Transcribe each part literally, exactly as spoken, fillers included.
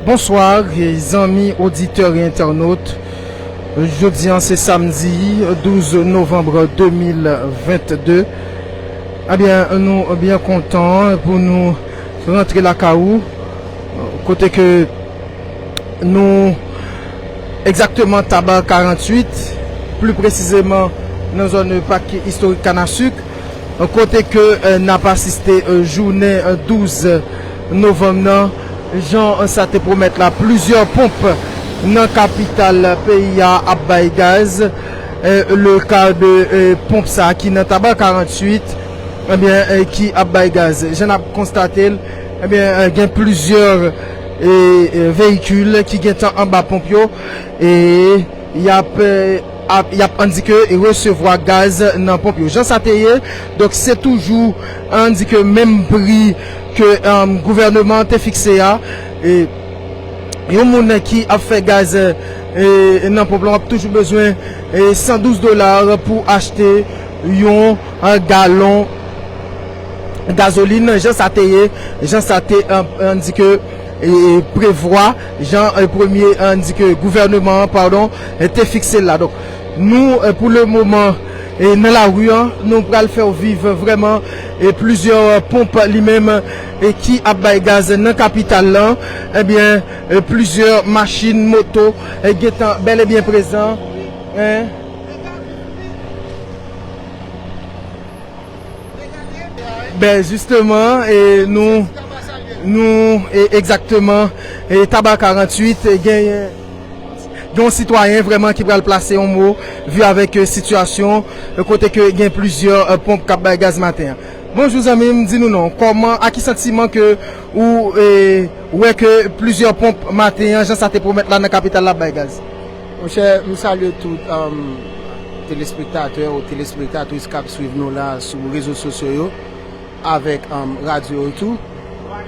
Bonswa, zanmi oditè e entènot. Jodi a, se samdi douz novanm de mil vennde. Ebyen, nou byen kontan pou nou rantre lakay ou, kote ke nou egzakteman Taba karanntuit, pli presizeman nan zòn pak istorik Kanasik, kote ke, eh, n ap asiste, eh, jounen, eh, douz novanm nan, jan sa te pwomèt la, plizyè ponp nan kapital peyi a ap bay gaz. Eh, le ka de, eh, ponp sa ki nan Taba karanntuit, ebyen, eh, ki ap bay gaz. Jan n ap konstate l, ebyen, eh, gen plizyè, eh, eh, veyikil ki gentan anba ponp yo, e y ap, eh, ap, y ap, ann di ke, resevwa gaz nan ponp yo. Jan sa te ye, donk, se toujou, ann di ke, menm pri ke, um, gouvèneman an te fikse a, e yon moun ki ap fè gaz, eh, nan ponp lan, w ap toujou bezwen, eh, san douz dola pou achte yon, eh, galon gazolin. Jan sa te ye, jan sa te, eh, ann di ke, eh, prevwa, jan, eh, premye, eh, ann di ke gouvèneman an, padon, eh, te fikse l la. Donk, nou, eh, pou le moman, eh, nan lari an, nou pral fè w viv vrèman, eh, plizyè ponp li menm, eh, ki ap bay gaz nan kapital lan. Ebyen, eh, plizyè machin, moto, eh, gentan bèl e byen prezan. Hein? Ben, jisteman, e nou, nou, e egzakteman, e Taba karanntuit, e genyen, gen yon sitwayen vrèman ki pral plase yon mo, vi avèk, e, sitiyasyon, e, kote ke gen plizyè, e, ponp k ap bay gaz maten an. Bonjou, zanmi m, di nou non. Kòman, a ki santiman ke ou, e, wè ke plizyè ponp maten an, jan sa te pwomèt la nan kapital la, ap bay gaz? Monchè, m salye tout, um, telespektatè ou telespektatris k ap swiv nou la sou rezo sosyo yo avèk, um, radyo yo tou.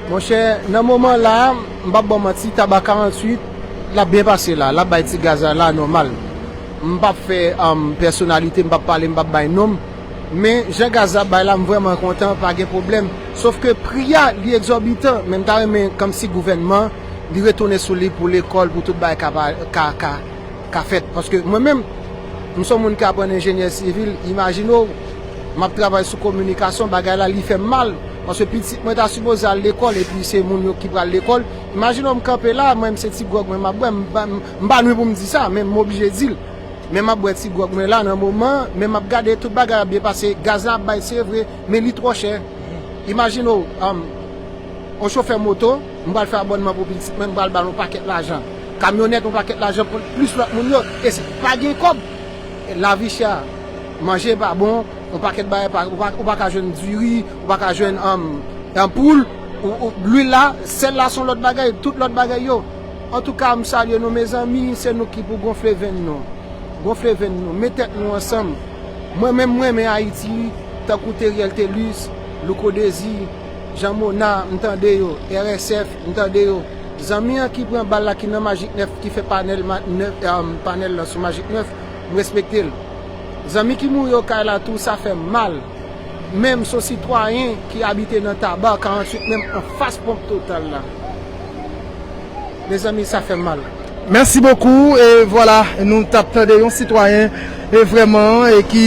Monchè, nan moman la, m p ap ba w manti, Taba karanntuit, l ap byen pase la, l ap bay ti gaz la, la nòmal. M p ap fè, um, pèsonalite, m p ap pale, m p ap bay non m. Men, jan gaz la ap bay la, m vrèman kontan, pa gen pwoblèm. Sof ke pri a, li egzòbitan, men m ta renmen kòmsi gouvènman, li retounen sou li pou lekòl, pou tout bagay ka, ka, ka, ka fèt. Paske mwen menm, m se yon moun ki aprann enjenyè sivil, imajine w, m ap travay sou kominikasyon, bagay la, li fè m mal. Paske pitit mwen ta sipoze al lekòl, epi se moun yo ki pral lekòl. Imajine w, m kanpe la, mwen, m se ti gwòg mwen m ap bwè, m pa, m pa nwi pou m di sa, men m oblije di l. Men m ap bwè ti gwòg mwen la nan moman, men m ap gade tout bagay ap byen pase, gaz la ap bay, se vre, men li twò chè. Imajine w, um, yon chofè moto, m pral fè abònman pou pitit mwen, m pral ba l yon pakèt lajan. Kamyonèt, yon pakèt lajan pou plis lòt moun yo, e se pa gen kòb. E lavi chè a, manje pa bon, yon pakèt bagay, pa, ou pa, ou pa ka jwenn diri, ou pa ka jwenn, um, anpoul, ou, ou, lwil la, sèl la se yon lòt bagay, tout lòt bagay yo. Antouka, m salye nou, mezanmi, se nou ki pou gonfle venn nou. Gonfle venn nou, met tèt nou ansanm. Mwen menm, mwen renmen Ayiti, tankou Theriel Thelus, Louko Désir, Jean Mona, m tande yo, R S F, m tande yo. Zanmi an ki pran bal la, ki nan Majik nèf, ki fè panèl ma-, nèf, um, panèl lan sou Majik nèf, m respekte l. Zanmi ki mouri Okay la tou, sa fè m mal. Men m se yon sitwayen ki abite nan Taba karanntuit, menm anfas ponp Total la. Mezanmi, sa fè m mal. Mèsi bokou. E vwala, nou t ap tande yon sitwayen, e vrèman, e ki,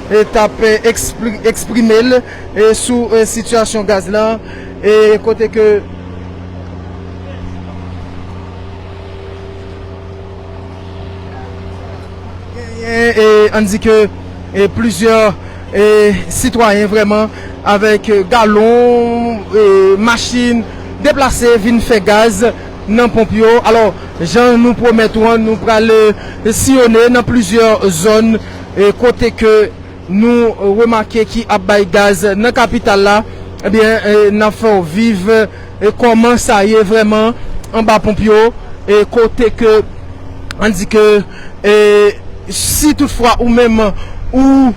e t ap, e, ekspli-, eksprime l, e sou, e, sitiyasyon gaz lan, e kote ke genyen, e, ann di ke, e, plizyè, e, sitwayen vrèman avèk, e, galon, e, machin deplase vin fè gaz nan ponp yo. Alò, jan nou pwomèt ou an, nou pral, e, siyone nan plizyè zòn, e, kote ke nou remake ki ap bay gaz nan kapital la, ebyen, e, n ap fè w viv, e, kòman sa ye vrèman anba ponp yo, e, kote ke, ann di ke, e, si toutfwa ou menm, ou,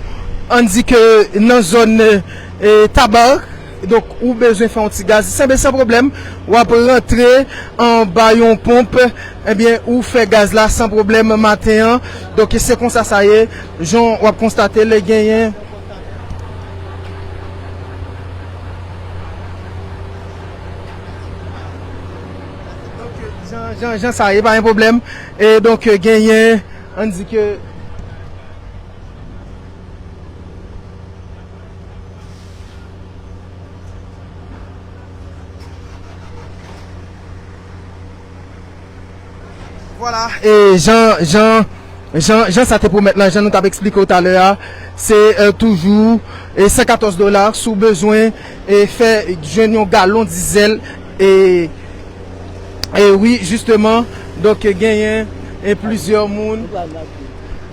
ann di ke nan zòn, e, Taba, donk, ou bezwen fè yon ti gaz, sanble san pwoblèm, w ap rantre anba yon ponp, ebyen, ou fè gaz la san pwoblèm maten an. Donk, se konsa sa ye, jan w ap konstate l, genyen. Donk, jan Jan, jan sa ye, pa gen pwoblèm. E donk, genyen, ann di ke Vwala, e jan, jan, jan, jan sa te pwomèt la, jan nou t ap eksplike w talè a, se, e, toujou, e, san katòz dola si w bezwen, e, fè jwenn yon galon dizèl, e, e wi, jisteman, donk, genyen, e, plizyè moun.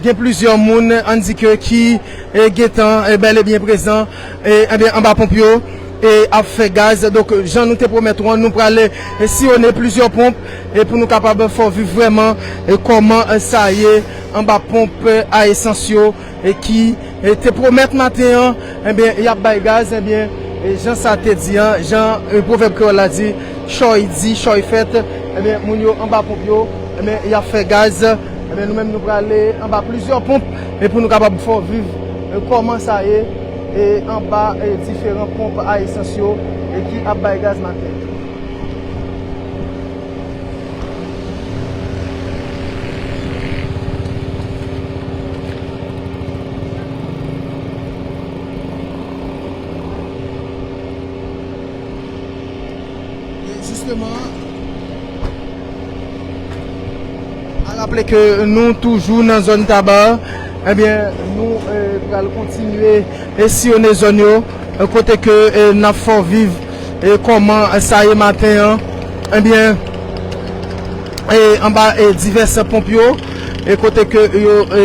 Gen plizyè moun, ann di ke ki, e, gentan, e, bèl e byen prezan, e, ebyen, anba ponp yo, e, ap fè gaz. Donk, jan nou te pwomèt ou an, nou pral, e, siyonnen plizyè ponp, e, pou nou kapab fè w viv vrèman, e, kòman, e, sa ye anba ponp, e, a esans yo, e, ki, e, te pwomèt maten an, ebyen, y ap bay gaz, ebyen, e, jan sa te di an, jan, e, pwovèb kreyòl la di, chòy di, chòy fèt, ebyen, moun yo anba ponp yo, ebyen, y ap fè gaz, ebyen, nou menm nou prale anba plizyè ponp, e pou nou kapab fè w viv, e, kòman sa ye, e anba, e, diferan ponp a esans yo, e ki ap bay gaz maten. Jisteman, a raple ke nou toujou nan zòn Taba, ebyen, nou, e, pral kontinye e siyonnen zòn yo, e, kote ke, e, n ap fè w viv, e, kòman sa ye maten an, ebyen, e, anba, e, divès ponp yo, e, kote ke yo, e,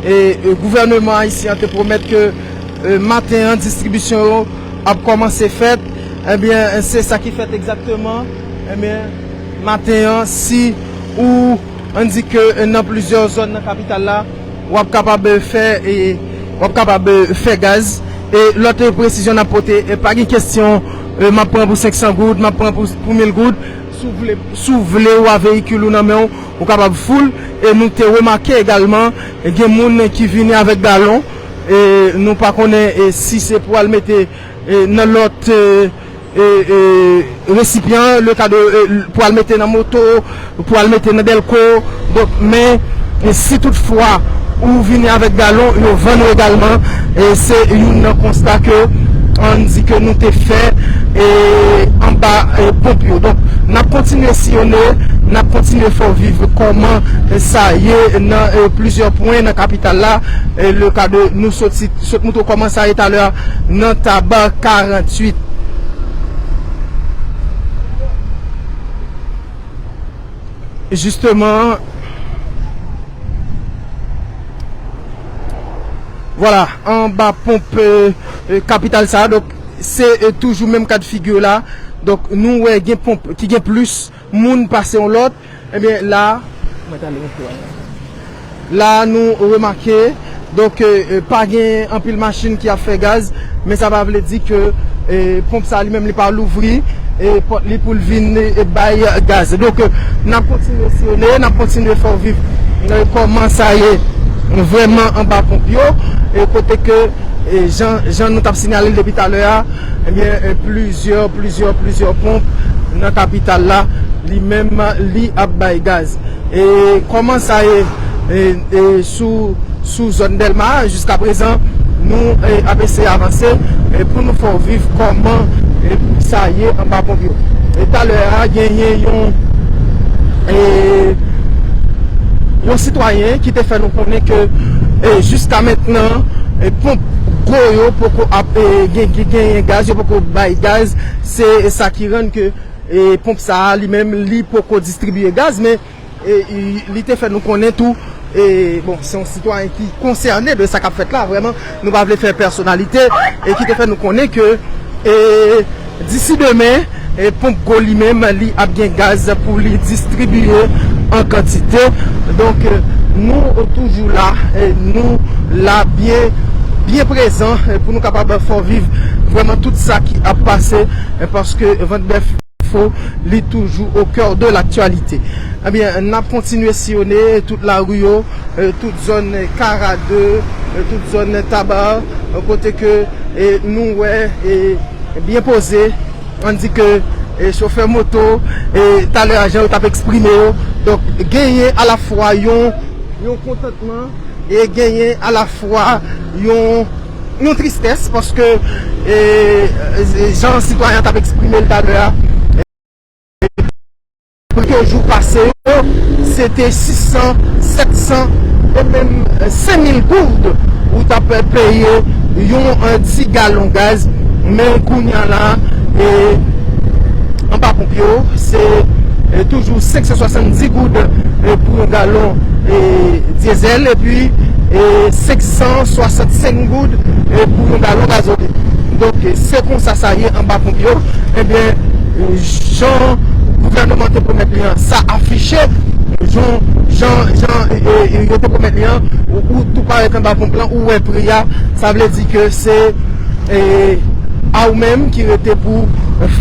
e, e, gouvèneman ayisyen an te pwomèt ke, e, maten an, distribisyon yo ap kòmanse fèt, ebyen, se sa ki fèt egzakteman, ebyen, maten an, si ou, ann di ke, e, nan plizyè zòn nan kapital la, w ap kapab fè, e, w ap kapab fè gaz. E lòt presizyon n ap pote, e, pa gen kesyon, e, m ap pran pou senk san goud, m ap pran pou, pou mil goud. Si w vle, si w vle w a veyikil ou nan men w, ou kapab full. E nou te remake egalman, e, gen moun ki vini avèk galon. E nou pa konnen, e, si se pou al mete, e, nan lòt, e, e, e, resipyan, le ka de, e, pou al mete nan moto, pou al mete nan dèlko. Donk, men, e, si toutfwa ou vini avèk galon, yo vann ou egalman. E se youn nan konsta ke ann di ke nou te fè, e, anba, e, ponp yo. Donk, n ap kontinye siyonnen, n ap kontinye fè w viv kòman, e, sa ye nan, e, plizyè pwen nan kapital la. E, le ka de nou soti, sot moutre w kòman sa ye talè a nan Taba karanntuit. Jisteman, vwala, anba ponp, e, e, kapital sa a, donk, se, e, toujou menm kad figi la. Donk, nou wè gen ponp ki gen plis moun pase yon lòt. Ebyen, la, mwen t ale yon pwen. La, nou remake, donk, e, e, pa gen anpil machin ki ap fè gaz, men sa pa vle di ke, e, ponp sa li menm li pa louvri, e, pòt li pou l vin, e, bay gaz. Donk, e, n ap kontinye siyonnen, n ap kontinye fè w viv, e, kòman sa ye vrèman anba ponp yo, e, kote ke, e, jan, jan nou t ap siyale l depi talè a, ebyen, e, plizyè, plizyè, plizyè ponp nan kapital la, li menm, li ap bay gaz. E kòman sa ye, e, e, sou, sou zòn Dèlma a, jiska prezan, nou, e, ap eseye avanse, e, pou nou fè w viv kòman, e, sa ye anba ponp yo. E talè a, genyen yon, e, yon sitwayen ki te fè nou konnen ke, e, jiska mentnan, e, ponp gwo yo poko ap, e, gen, gen, genyen gaz, yo poko bay gaz. Se sa ki rann ke, e, ponp sa a, li menm, li poko distribiye gaz, men, e, i, li te fè nou konnen tou, e, bon, se yon sitwayen ki konsène de sa k ap fèt la, vrèman, nou pa vle fè pèsonalite, e ki te fè nou konnen ke, e, disi demen, e, ponp gwo li menm, li ap gen gaz pou li distribiye an kantite. Donk, e, nou toujou la, e, nou la byen, byen prezan, e, pou nou kapab fè w viv vrèman tout sa ki ap pase, e, paske vant bèf Info, li toujou au cœur de l'actualité. Ebyen, n ap kontinye siyonnen tout lari yo, e, tout zòn Karade, e, tout zòn Taba, e, kote ke, e, nou wè, e, byen poze, ann di ke, e chofè moto, e talè a jan yo t ap eksprime yo. Donk, genyen alafwa yon, yon kontantman, e genyen alafwa yon, yon tristès, paske, e, e jan sitwayen an t ap eksprime l talè a, e, pou ke jou pase yo, se te sis san, sèt san, e menm, e, senk mil goud ou t ap peye yon, e, ti galon gaz. Men kounye a la, e, anba ponp yo, se, e, toujou senk san swasanndis goud, e, pou yon galon, e, dyezèl, epi, e, senk san swasannsenk goud, e, pou yon galon gazolin. Donk, e, se konsa sa ye anba ponp yo. Ebyen, e, jan gouvènman te pwomèt li an, sa afiche. Jan, jan, jan, e, e, yo te pwomèt li an, ou, ou tou parèt anba ponp lan, ou wè pri a, sa vle di ke se, e, a ou menm ki rete pou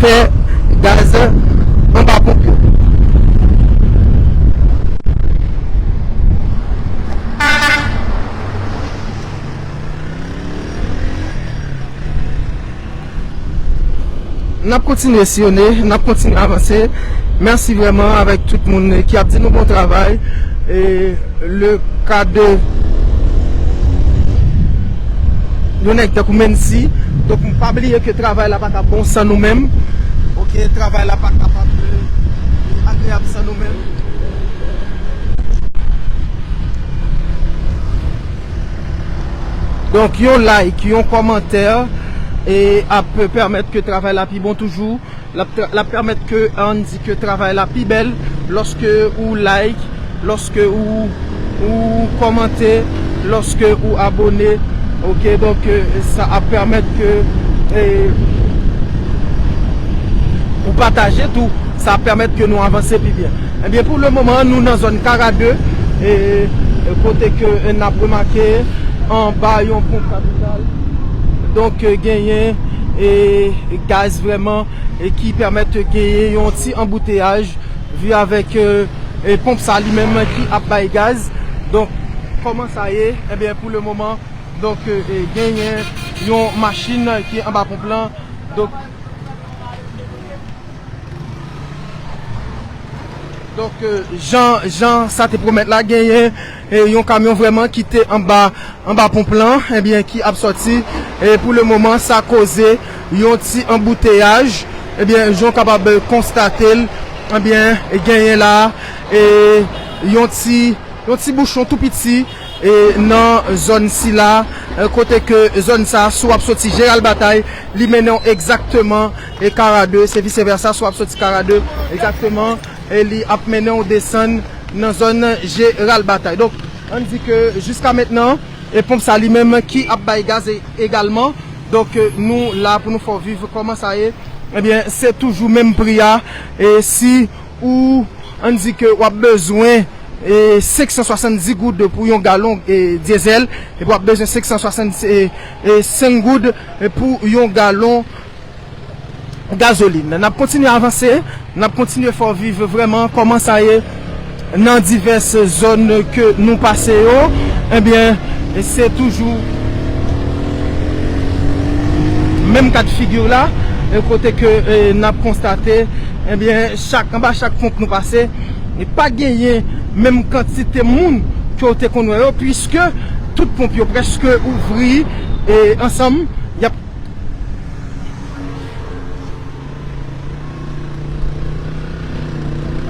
fè gaz anba ponp yo. N ap kontinye siyone, n ap kontinye avanse. Mèsi vrèman avèk tout moun ki ap di nou bon travay. E le ka de yon nèg tankou Mensi. Donk, pa bliye ke travay la pa ka bon san nou menm. Oke, travay la pa kapab, e, agreyab san nou menm. Donk, yon like, yon kòmantè, e ap pèmèt ke travay la pi bon toujou. L ap tra-, l ap pèmèt ke, ann di ke travay la pi bèl lòske ou like, lòske ou, ou kòmante, lòske ou abone. Oke, donk, e, sa ap pèmèt ke, e, ou pataje tou. Sa ap pèmèt ke nou avanse pi byen. Ebyen, pou le moman, nou nan zòn Kara de, e, e, kote ke, e, n ap remake anba yon ponp kapital. Donk, e, genyen, e, gaz vrèman, e, ki pèmèt genyen yon ti anbouteyaj, vi avèk, e, e, ponp sa li menm ki ap bay gaz. Donk, kòman sa ye? Ebyen, pou le moman, donk, e, e, genyen yon machin ki anba ponp lan. Donk, Donk, e, jan, jan sa te pwomèt la, genyen, e, yon kamyon vrèman ki te anba, anba ponp lan, ebyen, ki ap sòti. E pou le moman, sa koze yon ti anbouteyaj. Ebyen, jan w kapab konstate l, ebyen, genyen la, e, yon ti, yon ti bouchon tou piti, e, nan zòn sila, e, kote ke zòn sa, si w ap soti Jeral Batay, li mennen w egzakteman, e, Kara de, se vise vèsa, si w ap soti Kara de, egzakteman, e, li ap mennen w desann nan zòn Jeral Batay. Donk, ann di ke jiska mentnan, e, ponp sa li menm ki ap bay gaz e, egalman. Donk, e, nou la pou nou fè w viv kòman sa ye. Ebyen, se toujou menm pri a. E si ou, ann di ke w ap bezwen, e, senk san swasanndis goud pou yon galon, e, dyezèl, epi w ap bezwen senk san swasann, e, e, senk goud, e, pou yon galon gazolin. N ap kontinye avanse, n ap kontinye fè w viv vrèman kòman sa ye nan divès zòn ke nou pase yo. Ebyen, se toujou menm kat figi la, e, kote ke, e, n ap konstate, ebyen, chak, anba chak ponp nou pase, e pa genyen menm kantite moun ke w te konn wè yo, piske tout ponp yo prèske ouvri, e, ansanm, y ap,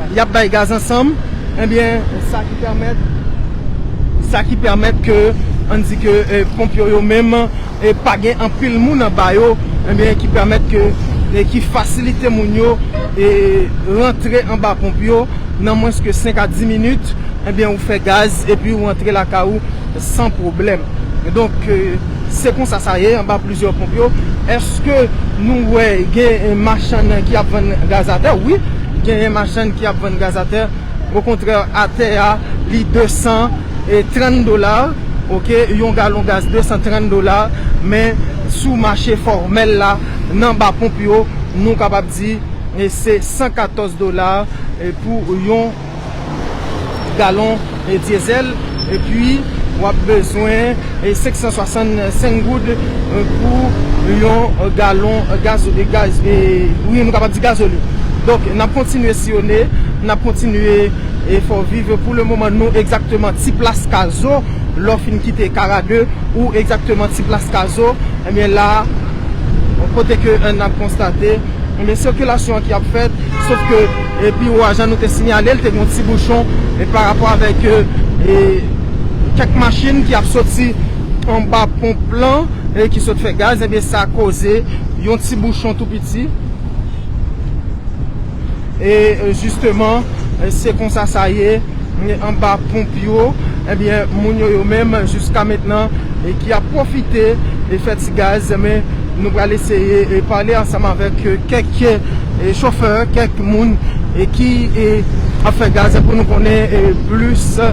y ap bay gaz ansanm. Ebyen, sa ki pèmèt, sa ki pèmèt ke, ann di ke, e, ponp yo, yo menm, e, pa gen anpil moun anba yo, ebyen, ki pèmèt ke, e, ki fasilite moun yo, e, rantre anba ponp yo nan mwens ke senk a dis minit, ebyen, ou fè gaz epi ou rantre lakay ou san pwoblèm. Donk, e, se konsa sa ye anba plizyè ponp yo. Èske nou wè gen, e, machann ki ap vann gaz atè? Wi, genyen machann ki ap vann gaz atè. Okontrè, atè a, li de san trant dola, oke, yon galon gaz de san trant dola, men sou mache fòmèl la, nan ba ponp yo, nou kapab di, e, se san katòz dola, e, pou yon galon, e, dyezèl, epi w ap bezwen, e, senk san swasannsenk goud, e, pou yon, e, galon, e, gaz, e, gaz, e, wi, nou kapab di gazolin. Donk, n ap kontinye siyone, n ap kontinye e fè w viv. Pou le moman, nou egzakteman ti plas Kazo, lè w fin kite Kara de, ou egzakteman ti plas Kazo, ebyen la, kote ke n ap konstate, ebyen sikilasyon an ki ap fèt, sof ke, e pi wo a, jan nou te siyale, l te gen yon ti bouchon, e pa rapò avèk, e, e, kèk machin ki ap soti anba ponp lan, e ki sot fè gaz, ebyen sa koze yon ti bouchon tou piti. E, e, jisteman, e, se konsa sa ye, e, anba ponp yo, ebyen, moun yo, yo menm, jiska mentnan, e, ki ap pwofite, e, fè ti gaz, men nou pral eseye, e, pale ansanm avèk, e, kèk, e, chofè, kèk moun, e, ki, e, ap fè gaz pou nou konnen, e, plis, e,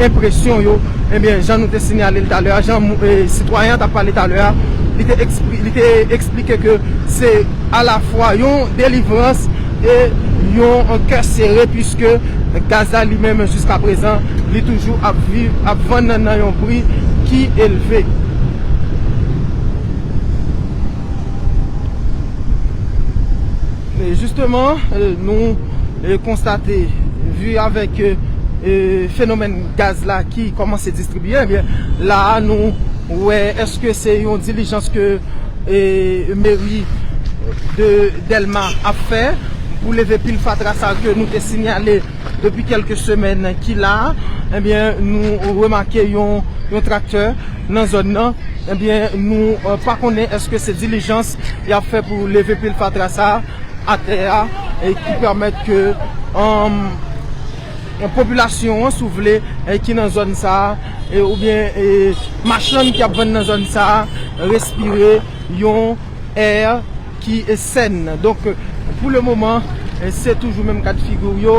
enpresyon yo. Ebyen, jan nou te siyale l talè a, jan mou-, e, sitwayen an t ap pale talè a, li te ekspli-, li te eksplike ke se alafwa yon delivrans e yon kè sere, piske gaz la li menm jiska prezan, li toujou ap viv, ap vann nan, nan yon pri ki elve. E jisteman, e, nou, e, konstate, vi avèk, e, e, fenomèn gaz la ki kòmanse distribiye, ebyen, la a nou wè, èske se yon dilijans ke e, meri de Dèlma ap fè pou leve pil fatra sa ke nou te siyale depi kèlke semèn ki la, ebyen, nou remake yon, yon traktè nan zòn nan. Ebyen, nou, e, pa konnen èske se dilijans y ap fè pou leve pil fatra sa atè a, e ki pèmèt ke, e, popilasyon an, si w vle, e, ki nan zòn sa a, e, oubyen, e, machann ki ap vann nan zòn sa a, respire yon è ki, e, sèn. Donk, pou le moman, e, se toujou menm kad figi w yo,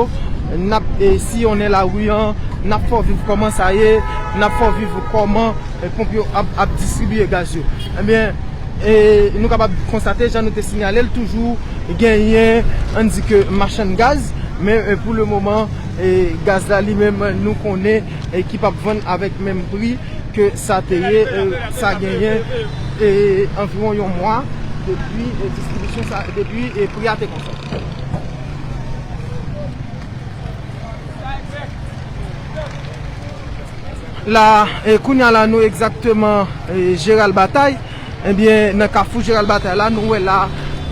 n ap, e, siyonnen lari an, n ap fè w viv kòman sa ye, n ap fè w viv kòman, e, ponp yo ap, ap distribiye gaz yo. Ebyen, e, nou kapab konstate, jan nou te siyale l, toujou genyen, ann di ke machann gaz, men, e, pou le moman, e, gaz la li menm, nou konnen, e, ki p ap vann avèk menm pri ke sa te ye, e, sa genyen, e, anviwon yon mwa depi, e, distribisyon sa, depi, e, pri a te konsa. La, e, kounye a la, nou egzakteman, e, Jeral Batay. Ebyen, nan kafou Jeral Batay la, nou wè la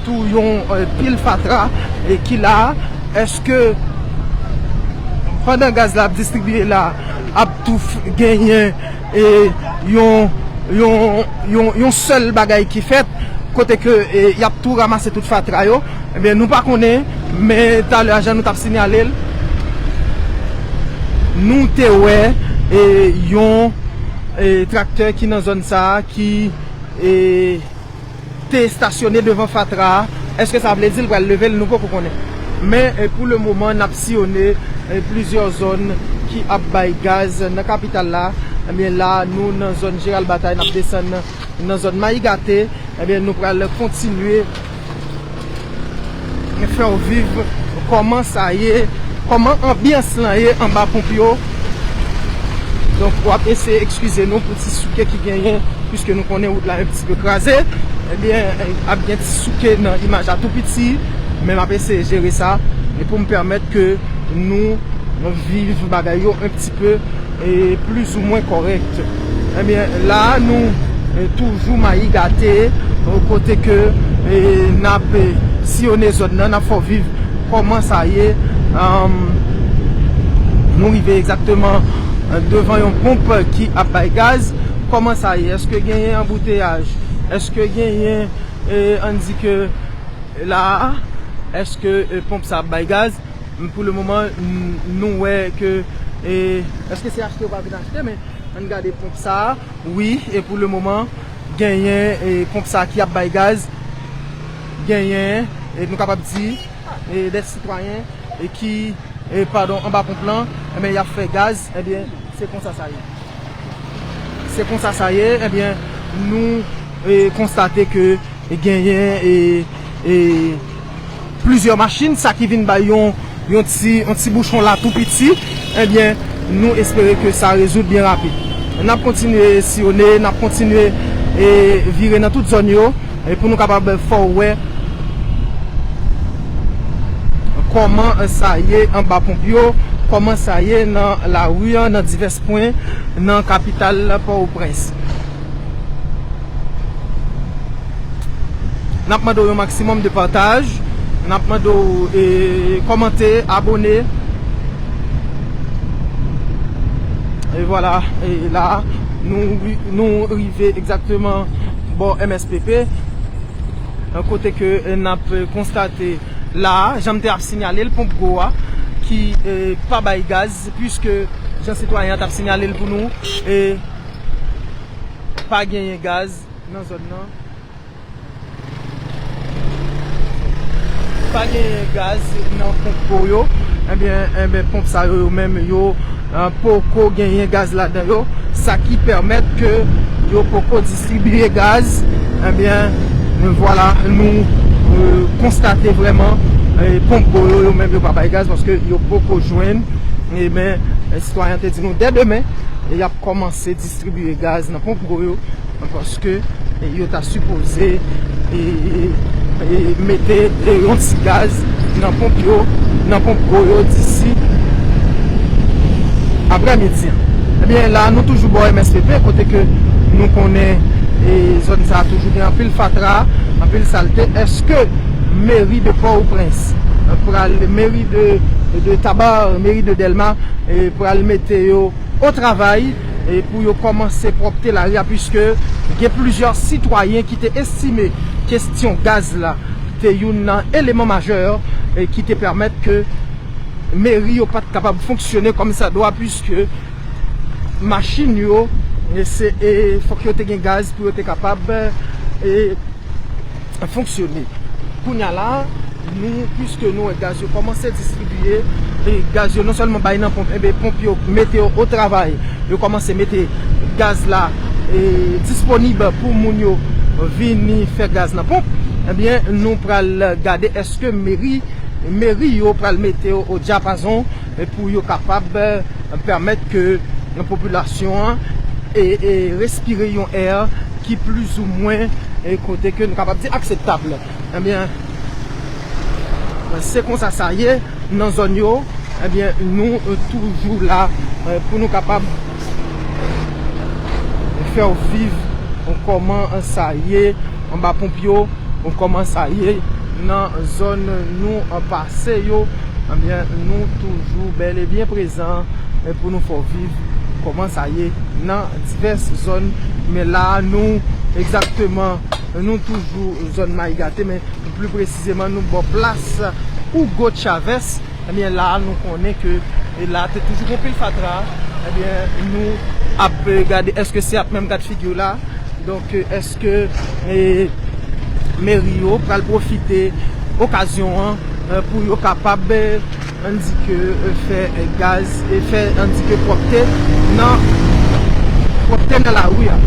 tou yon, e, pil fatra, e, ki la. Èske pandan gaz la ap distribiye la, ap tou f-, genyen, e, yon, yon, yon, yon sèl bagay ki fèt, kote ke, e, y ap tou ranmase tout fatra yo? Ebyen, nou pa konnen, men talè a, jan nou t ap siyale l, nou te wè, e, yon, e, traktè ki nan zòn sa a, ki, e, te estasyone devan fatra a. Èske sa vle di l pral leve l? Nou poko konnen. Men, e, pou le moman, n ap siyonnen, e, plizyè zòn ki ap bay gaz nan kapital la. Ebyen, la, nou nan zòn Jeral Batay, n ap desann nan zòn Mayigate. Ebyen, nou pral kontinye fè w viv kòman sa ye, kòman anbyans lan ye anba ponp yo. Donk, w ap eseye eskize nou pou ti souke ki genyen, piske nou konnen wout la yon ti pe kraze. Ebyen, ap gen ti souke nan imaj la tou piti, men m ap eseye jere sa, e pou m pèmèt ke nou viv bagay yo yon ti pe, e, plizoumwen kòrèk. Ebyen, la a, nou, e, toujou Mayigate, e, kote ke, e, n ap, e, siyonnen zòn nan, n ap fè w viv kòman sa ye. Anm, nou rive egzakteman, e, devan yon ponp ki ap bay gaz. Kòman sa ye? Èske genyen anbouteyaj? Èske genyen, e, ann di ke la a, èske, e, ponp sa ap bay gaz? Pou le moman, n-, nou wè ke, e, èske se achte yo pa vin achte, men ann gade ponp sa a. Wi, e pou le moman, genyen, e, ponp sa a ki ap bay gaz. Genyen, e, nou kapab di, e, de sitwayen, e, ki, e, padon, anba ponp lan, ebyen, y ap fè gaz, ebyen, se konsa sa ye. Se konsa sa ye, ebyen, nou, e, konstate ke genyen, e, e, plizyè machin, sa ki vin bay yon, yon ti, yon ti bouchon la tou piti, ebyen, nou espere ke sa rezoud byen rapid. N ap kontinye siyonnen, n ap kontinye, e, vire nan tout zòn yo, e pou nou kapab fè w wè kòman sa ye anba ponp yo, kòman sa ye nan lari an, nan divès pwen nan kapital Pòtoprens. N ap mande w yon maksimòm de pataj. N ap mande w, e, kòmante, abòne. E vwala, e la, nou, nou rive egzakteman bò M S P P, kote ke, e, n ap konstate la, jan m te ap sinyale l, ponp Gwo a, ki, e, pa bay gaz, puiske jan sitwayen an t ap sinyale l pou nou, e, pa genyen gaz nan zòn nan. Pa genyen gaz nan ponp Gwo yo. Ebyen, ebyen, ponp sa yo, yo menm, yo, eh, poko genyen gaz ladan yo. Sa ki pèmèt ke yo poko distribiye gaz. Ebyen, vwala, nou, eh, konstate vrèman, eh, ponp Gwo yo, yo menm, yo pa bay gaz paske yo poko jwenn. Ebyen, eh, sitwayen te di nou, dè demen, y ap kòmanse distribiye gaz nan ponp Gwo yo. Paske, e, yo ta sipoze, e, e, e, mete, e, yon ti gaz nan ponp yo, nan ponp Gwo yo disi aprèmidi an. Ebyen, la, nou toujou bò M S P P, kote ke nou konnen, e, zòn sa a toujou gen anpil fatra, anpil salte. Èske meri de Pòtoprens pral, meri de, de Taba, meri de Dèlma, e, pral mete yo o travay, e, pou yo kòmanse pwòpte lari a, puiske gen plizyè sitwayen ki te estime kesyon gaz la te youn nan eleman majè, e, ki te pèmèt ke meri yo pa t kapab fonksyone kòmsadwa, puiske machin yo, e, se, e, fòk yo te gen gaz pou yo te kapab, e, fonksyone. Kounye a la, nou, puiske nou wè gaz yo kòmanse distribiye, e gaz yo non sèlman bay nan ponp, enben ponp yo mete yo o travay, yo kòmanse mete gaz la, e, disponib pou moun yo vini fè gaz nan ponp, ebyen, nou pral gade èske meri, meri yo pral mete yo o dyapazon, e, pou yo kapab, e, pèmèt ke popilasyon an, e, e, respire yon è ki plizoumwen, e, kote ke nou kapab di akseptab. Ebyen, se konsa sa ye nan zòn yo. Ebyen, nou, e, toujou la, e, pou nou kapab fè w viv kòman sa ye anba ponp yo, kòman sa ye nan zòn nou pase yo. Ebyen, nou toujou bèl e byen prezan, e, pou nou fè w viv kòman sa ye nan divès zòn. Men la, nou, egzakteman, nou toujou zòn Mayi Gate, men pli presizeman, nou bò plas Hugo Chavez. Ebyen, la, nou konnen ke, e, la te toujou gen pil fatra. Ebyen, nou ap, e, gade èske se ap menm gad figi w la. Donk, èske, e, meri yo pral pwofite okazyon an, e, pou yo kapab, e, ann di ke, e, fè, e, gaz, e fè, ann di ke pwòpte nan, pwòpte nan lari a.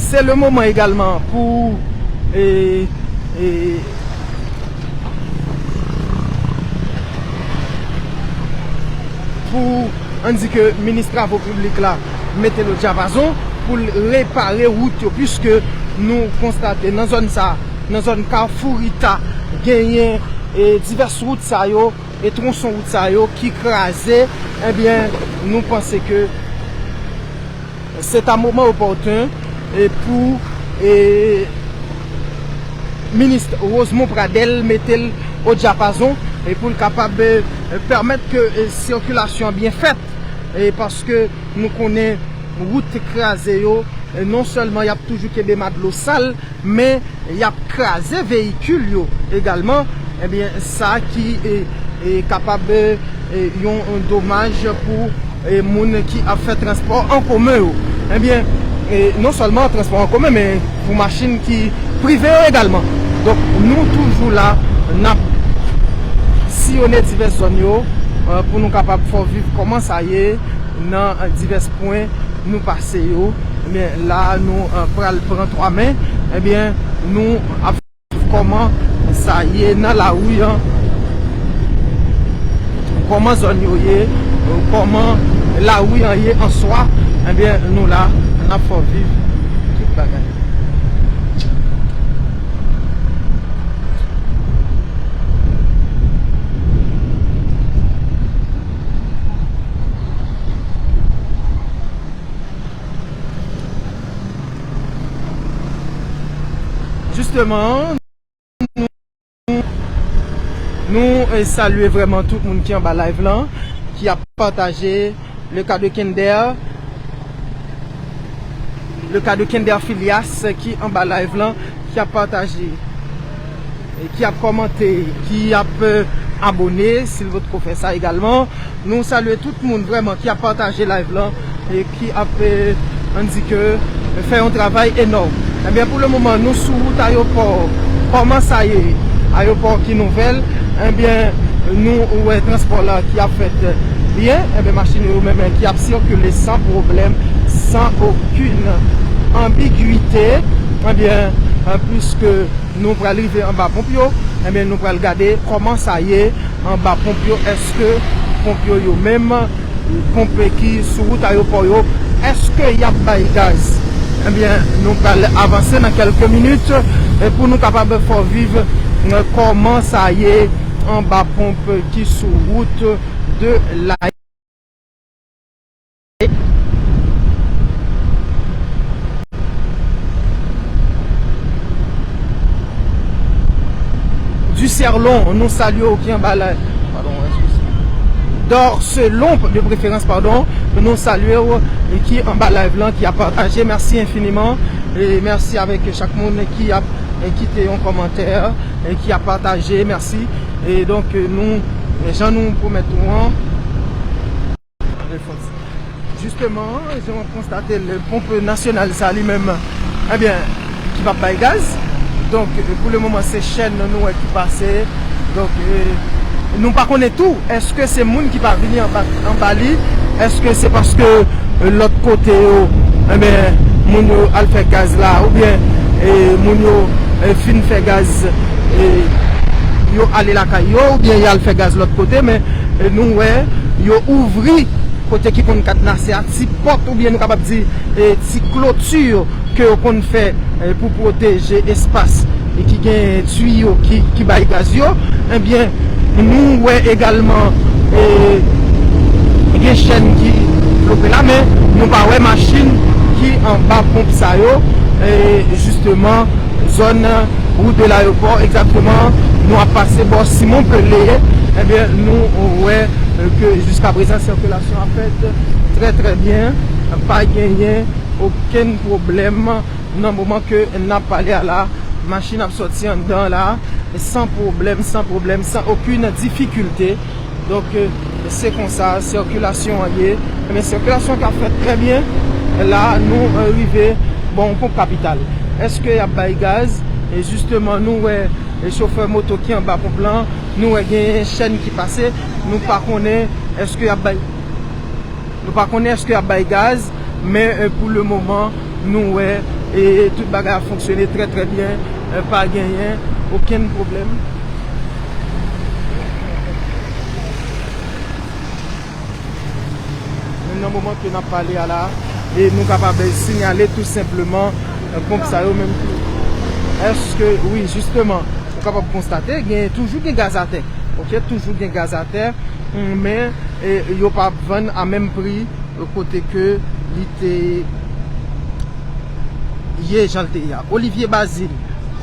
Se le moman egalman pou, e, e, pou, ann di ke minis travo piblik la mete l o dyapazon pou l repare wout yo, puiske nou konstate nan zòn sa, nan zòn Kafou Rita, genyen, e, divès wout sa yo, e, twonson wout sa yo ki kraze. Ebyen, nou panse ke se ta moman opòten, e, pou, e, minis Rosemond Pradel mete l o dyapazon, e, pou l kapab, e, pèmèt ke, e, sikilasyon an byen fèt, e, paske nou konnen wout kraze yo, e, non sèlman y ap toujou kenbe madlo sal, men y ap kraze veyikil yo egalman. Ebyen, sa ki, e, e, kapab, e, e, yon domaj pou, e, moun ki ap fè transpò an komen yo. Ebyen, e, non sèlman transpò an komen, men pou machin ki prive yo egalman. Donk, nou toujou la, n ap siyonnen divès zòn yo, e, pou nou kapab fè w viv kòman sa ye nan divès pwen nou pase yo. Ebyen, la, nou, e, pral pran twa men. Ebyen, nou ap kòman sa ye nan lari an, kòman zòn yo ye, kòman lari an ye an swa. Ebyen, nou la, n ap fè w viv tout bagay. Jisteman, nou, nou, eh, salye vrèman tout moun ki anba live lan, ki ap pataje, le ka de Kender, le ka de Kender Filias ki anba live lan, ki ap pataje, eh, ki ap kòmante, ki ap, eh, abòne, si l potko fè sa egalman. Nou salye tout moun vrèman ki ap pataje live lan e ki ap, eh, ann di ke, eh, fè yon travay enòm. Ebyen, pou le moman, nou sou wout ayopò. Kòman sa ye? Ayopò ki nouvèl? Ebyen, nou wè transpò la ki ap fèt byen. Ebyen, machin yo menm ki ap sikile san pwoblèm, san okenn anbigite. Ebyen, eh, pliske nou pral rive anba ponp yo, ebyen, nou pral gade kòman sa ye anba ponp yo. Èske ponp yo, yo menm, ponp ki sou wout ayopò yo, èske y ap bay gaz? Ebyen, nou pral avanse nan kèlke minit, eh, pou nou kapab fè w viv, eh, kòman sa ye anba ponp ki sou wout de la Ducerlon, nou salye w ki anba la. Padon, eskize. Dorcelon, de preferans, padon, nou salye w ki anba live lan, ki ap pataje. Mèsi enfiniman. E mèsi avèk chak moun ki ap, e, kite yon kòmantè, e, ki ap pataje. Mèsi. E donk, nou, jan nou pwomèt nou an, Jisteman, jan w ap konstate, le ponp nasyonal sa li menm, ebyen, ki p ap bay gaz. Donk, pou le moman, se chèn nou wè ki pase. Donk, eh, nou pa konnen tou, èske se moun ki pa vini anba, anba li, èske se paske, eh, lòt kote yo, ebyen, moun yo al fè gaz la, oubyen, eh, moun yo, eh, fin fè gaz, eh, yo ale lakay yo, oubyen y al fè gaz lòt kote, men, eh, nou wè, yo ouvri kote ki konn kadnase a, ti pòt oubyen nou kapab di, e, ti kloti ke yo konn fè, e, pou pwoteje espas, e, ki gen tiyo ki, ki bay gaz yo. Ebyen, nou wè egalman, e, gen chèn ki bloke la, men nou pa wè machin ki anba ponp sa yo, e, jisteman, zòn wout de layopò, egzakteman, nou ap pase bò Simon Pelé, ebyen, nou wè, e, ke jiskaprezan sikilasyon ap fèt trè, trè byen, pa genyen okenn pwoblèm nan moman ke n ap pale a la, machin ap sòti anndan la, san pwoblèm, san pwoblèm, san okenn difikilte. Donk, e, se konsa sikilasyon an ye. Ebyen, sikilasyon k ap fèt trè byen. La, nou, e, rive bò yon ponp Kapital. Èske y ap bay gaz? E jisteman, nou wè, e, chofè moto ki anba ponp lan, nou wè gen chèn ki pase. Nou pa konnen èske y ap bay, nou pa konnen èske y ap bay gaz, men, e, pou le moman, nou wè, e, tout bagay ap fonksyone trè, trè byen. E, pa genyen okenn pwoblèm. Menm nan moman ke n ap pale a la, e nou kapab sinyale tou senpleman, e, ponp sa yo menm tou. Èske, wi, jisteman, ou kapab konstate, gen, toujou gen gaz atè. Oke, toujou gen gaz atè, men, e, yo pa vann a menm pri, e, kote ke li te ye, jan l te ye a. Olivier Bazile,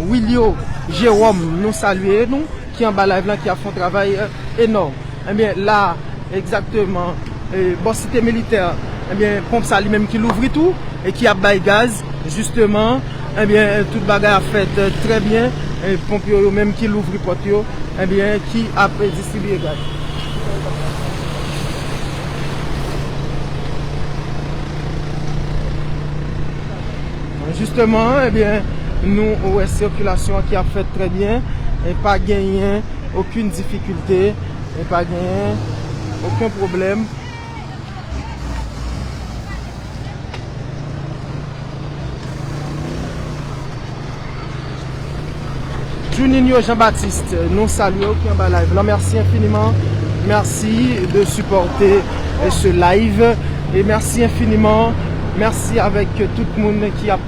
Wilio Jérôme, nou salye nou, ki anba live lan, ki ap fè yon travay, e, enòm. Ebyen, la, egzakteman, e, bò Site Militè, ebyen, ponp sa li menm ki louvri tou, e ki ap bay gaz, jisteman, ebyen, tout bagay ap fèt, e, trè byen, e, ponp yo, yo menm ki louvri pòt yo, ebyen, ki ap, e, distribiye gaz. Jisteman, ebyen, nou wè sikilasyon an ki ap fèt trè byen, e pa genyen okenn difikilte, e pa genyen okenn pwoblèm. Juninho Jean Baptiste, nou salye w ki anba live lan. Mèsi enfiniman. Mèsi de sipòte, e, ce live. E mèsi enfiniman. Mèsi avèk tout moun ki ap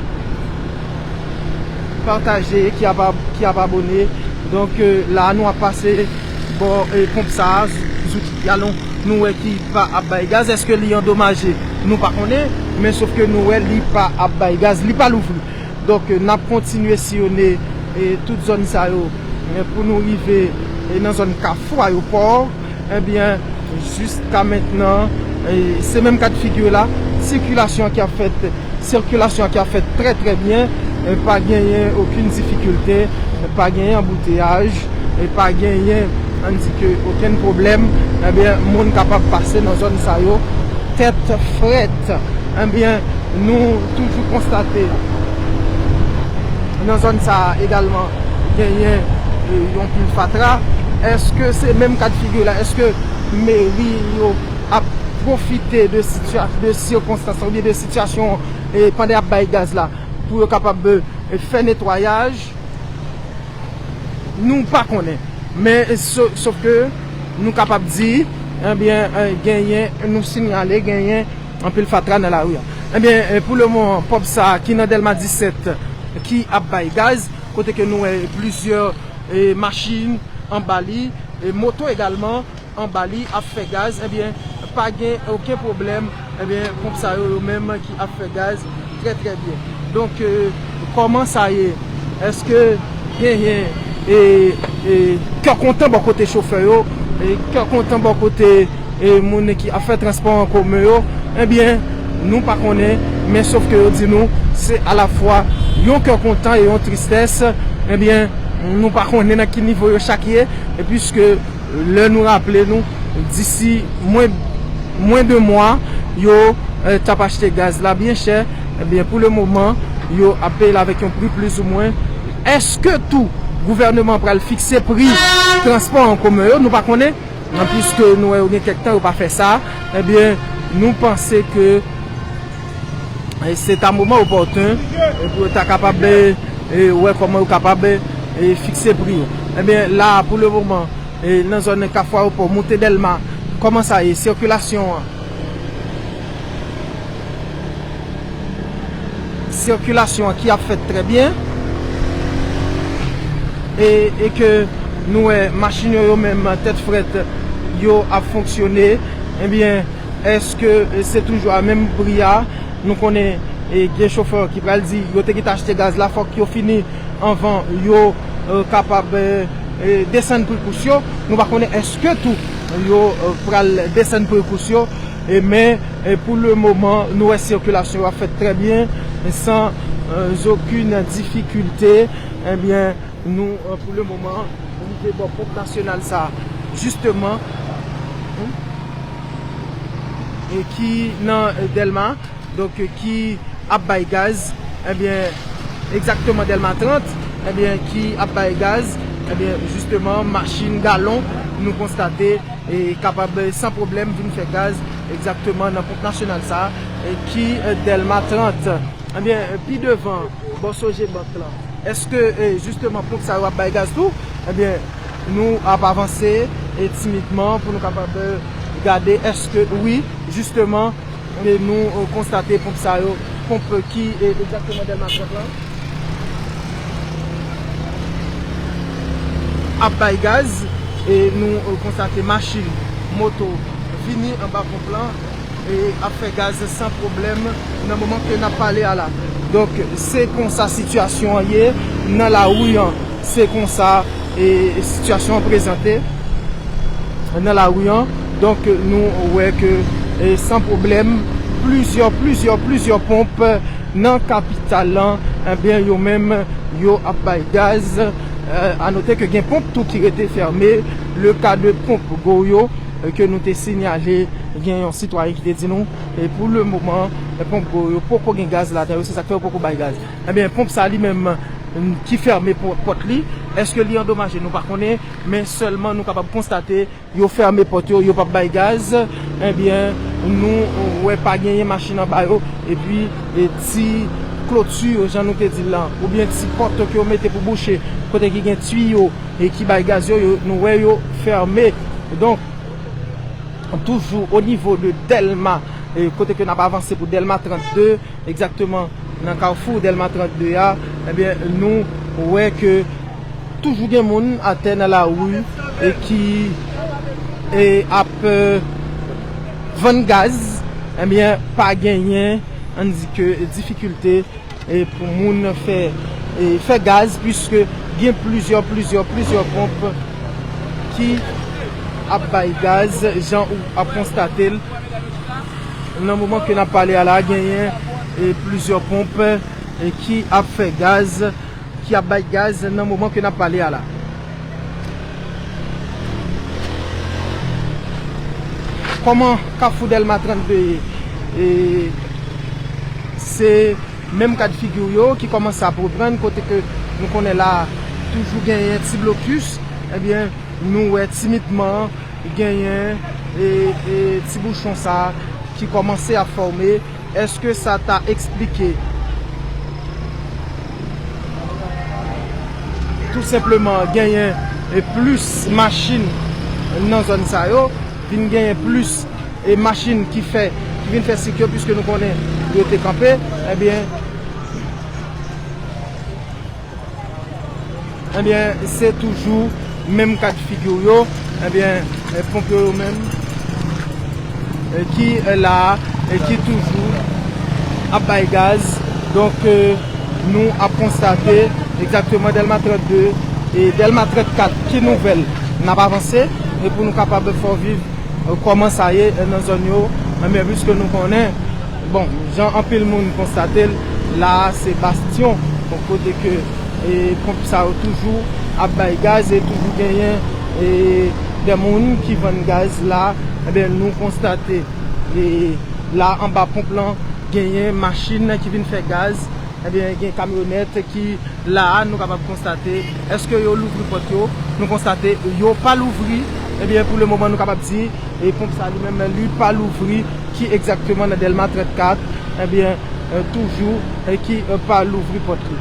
pataje, ki ap ab-, ki ap abòne. Donk, e, la, nou ap pase bò, e, ponp sa a, z-, zouti galon, nou wè ki pa ap bay gaz. Èske li andomaje? Nou pa konnen, men sòf ke nou wè li pa ap bay gaz, li pa louvri. Donk, n ap kontinye siyone e tout zòn sa yo, e pou nou rive, e nan zòn Kafou Ayewopò, ebyen, jiska mentnan, e se menm ka d figi la, sikilasyon ki ap fèt, sikilasyon ki ap fèt trè, trè byen, e pa genyen okenn difikilte, e pa genyen anbouteyaj, e pa genyen, ann di ke okenn pwoblèm, ebyen, moun kapab pase nan zòn sa yo tèt frèt. Ebyen, nou toujou konstate nan zòn sa a egalman genyen, e, yon pil fatra. Èske se menm ka d figi la? Èske meri yo ap pwofite de sitya-, de sikonstans oubyen de sitiyasyon, e, pandan y ap bay gaz la pou yo kapab, e, fè netwayaj? Nou pa konnen. Men, so-, sof ke nou kapab di, ebyen, e, genyen, nou siyale genyen anpil fatra nan lari a. Ebyen, e, pou le moman, ponp sa a ki nan Dèlma disèt ki ap bay gaz, kote ke nou wè plizyè, e, machin anba li, e, moto egalman anba li ap fè gaz, ebyen, pa gen okenn pwoblèm, ebyen, ponp sa yo, yo menm ki ap fè gaz trè, trè byen. Donk, e, kòman sa ye? Èske genyen, e, e, kè kontan bò kote chofè yo, e, kè kontan bò kote, e, moun ki ap fè transpò an komen yo? Ebyen, nou pa konnen, men sof ke yo di nou, se alafwa yon kè kontan e yon tristès. Ebyen, nou pa konnen nan ki nivo yo chak ye, e piske lè nou raple nou, disi mwen, mwen de mwa, yo, e, t ap achte gaz la byen chè, ebyen, pou le moman, yo ap peye l avèk yon pri plizoumwen. Èske tou gouvènman pral fikse pri transpò an komen yo? Nou pa konnen. Nan, piske nou wè yo gen kèk tan yo pa fè sa, ebyen, nou panse ke, e, se ta moman opòten, e, pou yo ta kapab, e, e, wè kòman yo kapab, e, e, fikse pri yo. Ebyen, la, pou le moman, e, nan zòn Kafou Ayewopò, moute Dèlma, kòman sa ye? Sikilasyon an? Sikilasyon an ki ap fèt trè byen, e, e ke nou wè machin yo, yo menm tèt frèt, yo ap fonksyone, ebyen, èske se toujou a menm pri a? Nou konnen, e, gen chofè ki pral di yo te gentan achte gaz la, fòk yo fini anvan yo, e, kapab, e, e, desann pri kous yo. Nou pa konnen èske tou yo, e, pral desann pri kous yo, e, men, e, pou le moman, nou wè sikilasyon yo ap fèt trè byen, san, e, okenn difikilte. Ebyen, nou, e, pou le moman, rive bò ponp nasyonal sa, jisteman, e, ki nan, e, Dèlma, donk, e, ki ap bay gaz, ebyen, egzakteman Dèlma trant, ebyen, ki ap bay gaz, ebyen, jisteman, machin galon, nou konstate, e kapab, e, san pwoblèm vin fè gaz egzakteman nan ponp nasyonal sa, e ki, e, Dèlma trant. Ebyen, e, pi devan, bò Sogebank lan, èske, e, jisteman, ponp sa yo ap bay gaz tou? Ebyen, nou ap avanse, e, timidman pou nou kapab, e, gade èske, wi, jisteman, e, nou, e, konstate ponp sa yo, ponp ki, e, egzakteman Dèlma trant lan, ap bay gaz, e, nou, e, konstate machin, moto, vini anba ponp lan, e, ap fè gaz san pwoblèm nan moman ke n ap pale a la. Donk, se konsa sitiyasyon an ye nan lari an. Se konsa, e, sitiyasyon an prezante nan lari an. Donk, nou wè ke, e, san pwoblèm, plizyè, plizyè, plizyè ponp nan kapital lan, ebyen, yo menm, yo ap bay gaz. E, a note ke gen ponp tou ki rete fèmen. Le ka de ponp Goyo, e, ke nou te siyale, gen yon sitwayen ki te di nou, e, pou le moman, e, ponp Goyo poko gen gaz ladan yo, se sa k fè yo poko bay gaz. Ebyen, ponp sa li menm, ki fèmen pò-, pòt li, èske li andomaje? Nou pa konnen, men sèlman nou kapab konstate yo fèmen pòt yo, yo p ap bay gaz, ebyen, nou wè pa genyen machin anba yo, epi, e, ti kloti, jan nou te di l lan, oubyen ti pòt ke yo mete pou bouche, kote ki gen tiyo, e ki bay gaz yo, yo, nou wè yo fèmen. Donk, toujou o nivo de Dèlma, e, kote ke n ap avanse pou Dèlma trannde, egzakteman nan kafou Dèlma trannde a, ebyen, nou wè ke toujou gen moun atè nan lari e ki, e, ap, e, vann gaz, ebyen, pa genyen, ann di ke difikilte, e, pou moun fè, e, fè gaz, piske Gen plizyè, plizyè, plizyè ponp ki ap bay gaz, jan ou ap konstate l. Nan moman ke n ap pale a la, genyen, e, plizyè ponp, e, ki ap fè gaz, ki ap bay gaz nan moman ke n ap pale a la. Kòman Kafou Dèlma trannde ye? E, se menm kad figi yo ki kòmanse ap reprann, kote ke nou konnen la toujou genyen ti blokis, ebyen, nou wè timidman genyen, e, e, ti bouchon sa ki kòmanse ap fòme. Èske sa ta eksplike tou senpleman genyen, e, plis machin nan zòn sa yo, vin genyen plis, e, machin ki fè, ki vin fè sik yo, piske nou konnen yo te kanpe, ebyen, ebyen, se toujou menm kad figi yo, ebyen, e, ponpye yo menm, e, ki, e, la, e, ki toujou ap bay gaz. Donk, e, nou ap konstate egzakteman Dèlma trannde e Dèlma trannkat, ki nouvèl n ap avanse, e pou nou kapab fè w viv, e, kòman sa ye, e, nan zòn yo, e, men piske nou konnen, bon, jan anpil moun konstate l, la a se bastyon, bon, kote ke, e, ponp sa yo toujou ap bay gaz e toujou genyen, e, de moun ki vann gaz la, ebyen, nou konstate, e, la anba ponp lan, genyen machin ki vin fè gaz, ebyen, gen kamyonèt ki la a, nou kapab konstate, èske yo louvri pòt yo? Nou konstate yo pa louvri. Ebyen, pou le moman, nou kapab di, e ponp sa li menm, li pa louvri, ki egzakteman nan Dèlma trannkat, ebyen, e, toujou, e, ki, e, pa louvri pòt li.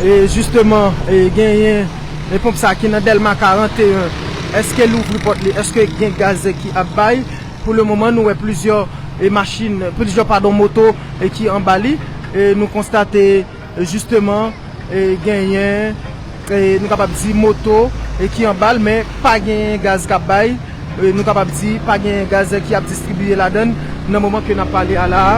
E jisteman, e, genyen, e ponp sa ki nan Dèlma karanteyen, èske louvri pòt li? Èske gen gaz ki ap bay? Pou le moman, nou wè plizyè, e, machin, plizyè, padon, moto, e, ki anba li. E nou konstate, e, jisteman, e, genyen, e, nou kapab di moto, e, ki anba l, men pa genyen gaz k ap bay. E, nou kapab di pa genyen gaz ki ap distribiye ladan l nan moman ke n ap pale a la a.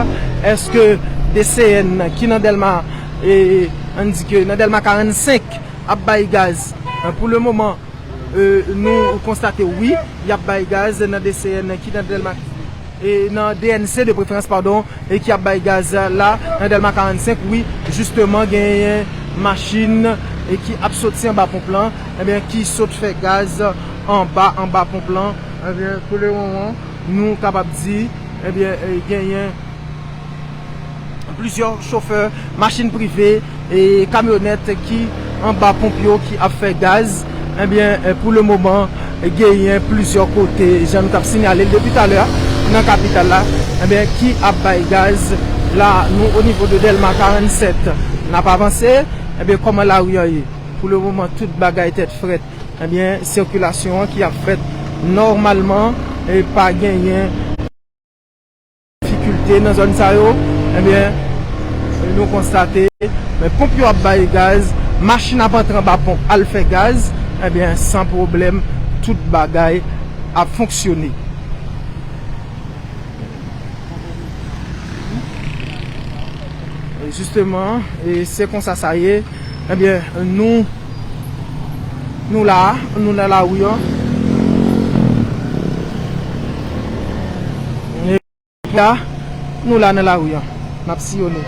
Èske D C N ki nan Dèlma, e, ann di ke nan Dèlma karannsenk ap bay gaz? E, pou le moman, e, nou konstate, wi, y ap bay gaz nan D C N ki nan Dèlma, e, nan D N C de preferans, padon, e ki ap bay gaz la nan Dèlma karannsenk, wi, jisteman, genyen machin, e, ki ap soti anba ponp lan, ebyen, ki sot fè gaz anba, anba ponp lan. Ebyen, pou le moman, nou kapab di, ebyen, e, genyen plizyè chofè machin prive e kamyonèt ki anba ponp yo ki ap fè gaz. Ebyen, e, pou le moman, genyen plizyè kote, jan nou t ap siyale l depi talè a, nan kapital la, ebyen, ki ap bay gaz. La, nou o nivo de Dèlma karannsèt, n ap avanse. Ebyen, kòman lari an ye? Pou le moman, tout bagay tèt frèt. Ebyen, sikilasyon an ki ap fèt nòmalman, e pa genyen difikilte nan zòn sa yo, ebyen, nou konstate, men ponp yo ap bay gaz, machin ap antre anba ponp al fè gaz, ebyen, san pwoblèm, tout bagay ap fonksyone. E jisteman, e se konsa sa ye. Ebyen, nou, nou la, nou nan lari an. E la, nou la nan lari an. N ap siyone.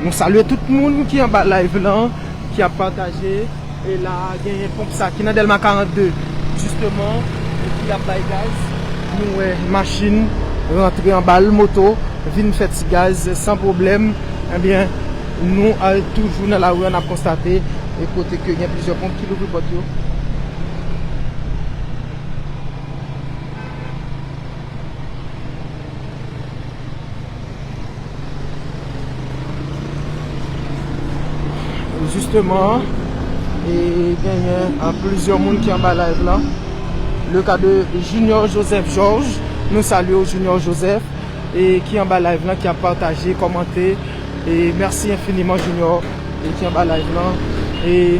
Nou salye tout moun ki anba live lan, ki ap pataje. E la, genyen ponp sa ki nan Dèlma karannde, jisteman, e ki ap bay gaz. Nou wè machin rantre anba l, moto vin fè ti gaz san pwoblèm. Ebyen, nou al toujou nan lari an, n ap konstate, e kote ke gen plizyè ponp ki louvri pòt yo. Jisteman, e genyen, a, plizyè moun ki anba live lan. Le ka de Junior Joseph Georges, nou salye w, Junior Joseph, e ki anba live lan, ki ap pataje, kòmante. E mèsi enfiniman, Junior, e ki anba live lan. E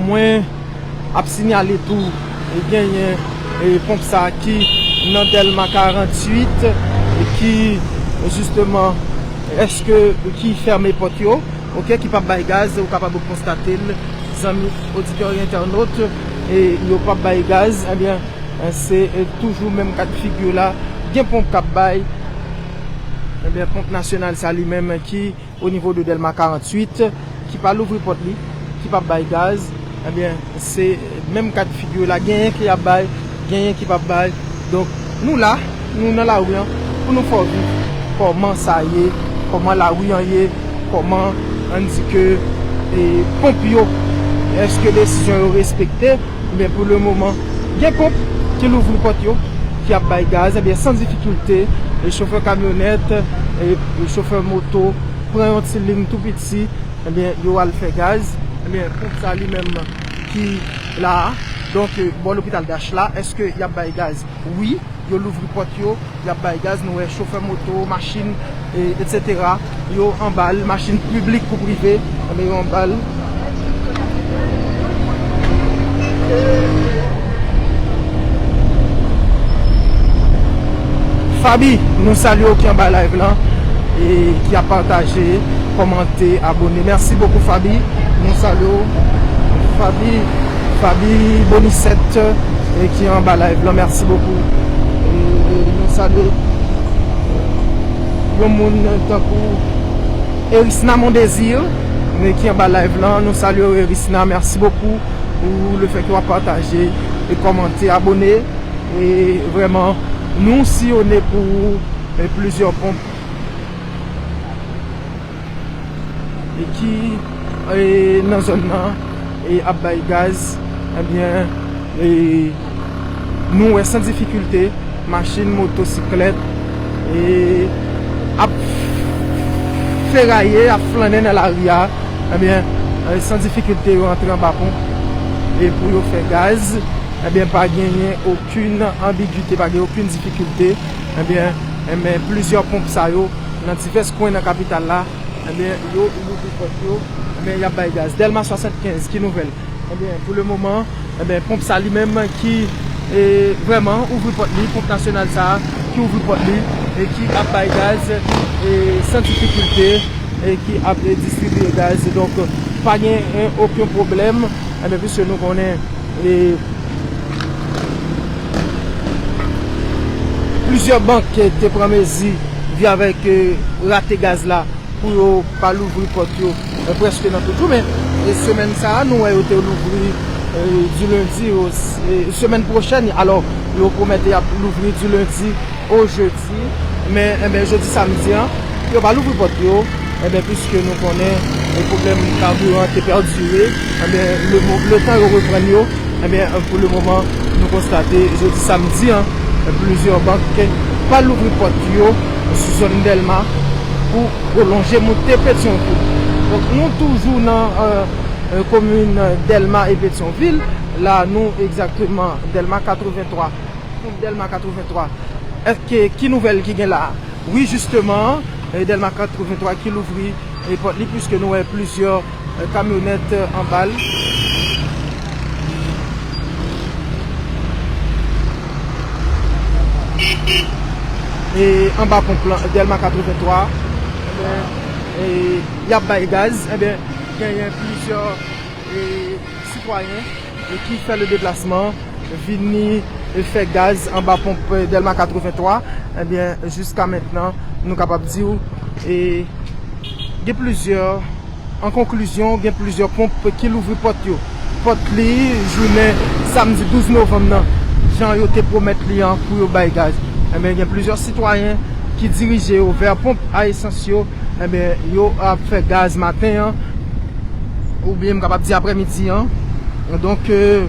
mwen ap siyale tou, e genyen, e ponp sa ki nan Dèlma karanntuit, e ki, jisteman, Èske ki fèmen pòt yo, oke, ki p ap bay gaz, ou kapab konstate l, zanmi oditè entènot, e yo p ap bay gaz, ebyen, se, e, toujou menm ka de figi la, gen ponp k ap bay, ebyen, ponp nasyonal sa li menm ki o nivo de Dèlma karanntuit, ki pa louvri pòt li, ki p ap bay gaz, ebyen, se menm ka de figi la, genyen ki ap bay, genyen ki p ap bay. Donk, nou la, nou nan lari an, pou nou fè w viv kòman sa ye, kòman lari an ye, kòman, ann di ke, e, ponp yo, èske desizyon yo respekte, men pou le moman, gen ponp ki louvri pòt yo, ki ap bay gaz, ebyen, san difikilte, e chofè kamyonèt, e chofè moto, pran yon ti liy tou piti, ebyen, yo al fè gaz. Ebyen, ponp sa li menm ki la a. Donk, e, bò lopital Dach la, èske y ap bay gaz? Wi, yo louvri pòt yo, y ap bay gaz. Nou wè chofè moto, machin, e, etsetera, yo anba l, machin piblik kou prive, ebyen, yo anba l. Fabi, nou salye w ki anba live lan, e ki ap pataje, kòmante, abòne. Mèsi bokou, Fabi. Nou salye w. Fabi, Fabi Bonisset, e ki anba live lan. Mèsi bokou. E, e nou salye yon moun tankou Erisna Mondésir, men ki anba live lan. Nou salye w, Erisna. Mèsi bokou pou le fè ke w ap pataje e kòmante, abòne. E vrèman, nou siyone pou, e, plizyè ponp e ki, e, nan zòn nan, e ap bay gaz, ebyen, e, nou wè san difikilte, machin, motosiklèt, e ap feraye, ap flannen nan lari a, ebyen, e, san difikilte, yo antre anba ponp, e pou yo fè gaz, ebyen, pa genyen okenn anbigite, pa gen okenn difikilte, ebyen, ebyen, plizyè ponp sa yo, nan divès kwen nan kapital la, ebyen, yo louvri pòt yo, ebyen, y ap bay gaz. Dèlma swasannkenz, ki nouvèl? Ebyen, pou le moman, ebyen, ponp sa li menm ki, e, vrèman ouvri pòt li, ponp nasyonal sa a, ki ouvri pòt li, e ki ap bay gaz, e, san difikilte, e ki ap, e, distribiye gaz. Donk, pa gen, e, okenn pwoblèm, ebyen, piske nou konnen, e, plizyè bank te pran mezi vye avèk, e, rate gaz la pou yo pa louvri pòt yo, e, prèske nan tout jou, men, e, semèn sa a, nou wè yo te louvri, e, di lendi, o, e, semèn pwochèn, alò, yo pwomèt y ap louvri di lendi o jedi, men, enben, jodi samdi an, yo pa louvri pòt yo, enben, piske nou konnen, e, pwoblèm kabiran te pèdire, enben, le mo-, letan yo reprann yo, enben, pou le moman, nou konstate, jodi samdi an, plizyè bank pa louvri pòt yo sou zòn Dèlma pou pwolonje moute Petyonvil. Donk, nou toujou nan, e, e, komin Dèlma e Petyonvil. La, nou egzakteman Dèlma katrevenntwa. Ponp Dèlma katrevenntwa. Èske, ki nouvèl ki gen la a? Wi, jisteman, e, Dèlma katrevenntwa ki louvri, e, pòt li, piske nou wè plizyè, e, kamyonèt, e, anba l. E anba ponp lan, Dèlma katrevenntwa, enben, e, y ap bay gaz, enben, genyen plizyè, e, sitwayen, e, ki fè le deplasman, vini, e, fè gaz anba ponp, e, Dèlma katrevenntwa. Ebyen, jiska mentnan, nou kapab di w, e, gen plizyè, an konklizyon, gen plizyè ponp ki louvri pòt yo. Pòt li, jounen samdi douz novanm nan, jan yo te pwomèt li an pou yo bay gaz. Enben, gen plizyè sitwayen ki dirije yo vè ponp a esans yo, enben, yo ap fè gaz maten an, oubyen m kapab di aprèmidi an. Donk, e,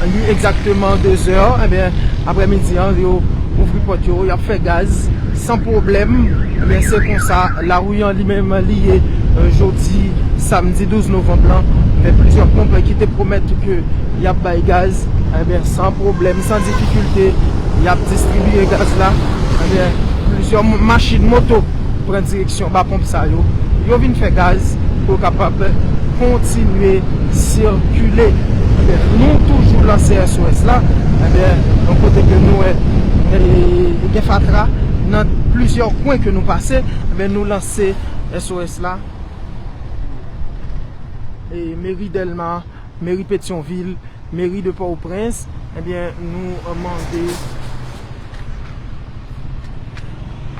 li egzakteman de zè, enben, aprèmidi an, yo ouvri pòt yo, y ap fè gaz san pwoblèm. Enben, se konsa, lari an li menm, li ye, e, jodi, samdi douz novanm lan. Enben, plizyè ponp ki te pwomèt ke y ap bay gaz, enben, san pwoblèm, san difikilte, y ap distribiye gaz la. Enben, plizyè m-, machin, moto pran direksyon ba ponp sa yo. Yo vin fè gaz pou yo kapab kontinye sikile. Enben, nou toujou lanse S O S la. Enben, yon kote ke nou wè, e, gen fatra, nan plizyè kwen ke nou pase, ebyen, nou lanse S O S la. E meri Dèlma, meri Petyonvil, meri de Pòtoprens, ebyen, nou, eh, mande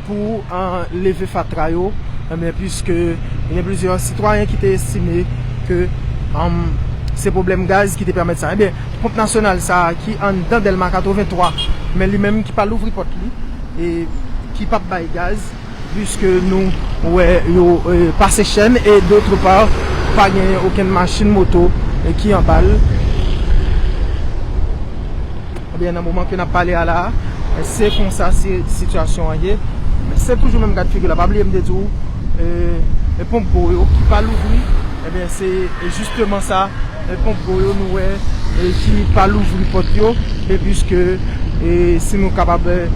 pou, eh, leve fatra yo, ebyen, piske gen plizyè sitwayen ki te estime ke, em, se pwoblèm gaz ki te pèmèt sa. Ebyen, ponp nasyonal sa a ki anndan Dèlma katrevenntwa, men li menm ki pa louvri pòt li, e ki p ap bay gaz, piske nou wè yo, eh, pase chèn, e d'autre part, pa gen okenn machin moto, eh, ki anba l. Ebyen, nan moman ke n ap pale a la, eh, se konsa si, sitiyasyon an ye. Se toujou menm gad figi la. Pa bliye m te di w, eh, eh, ponp gwo yo ki pa louvri, ebyen, se, eh, jisteman sa, eh, ponp gwo yo nou wè, eh, ki pa louvri pòt yo, e piske, eh, si nou kapab, eh,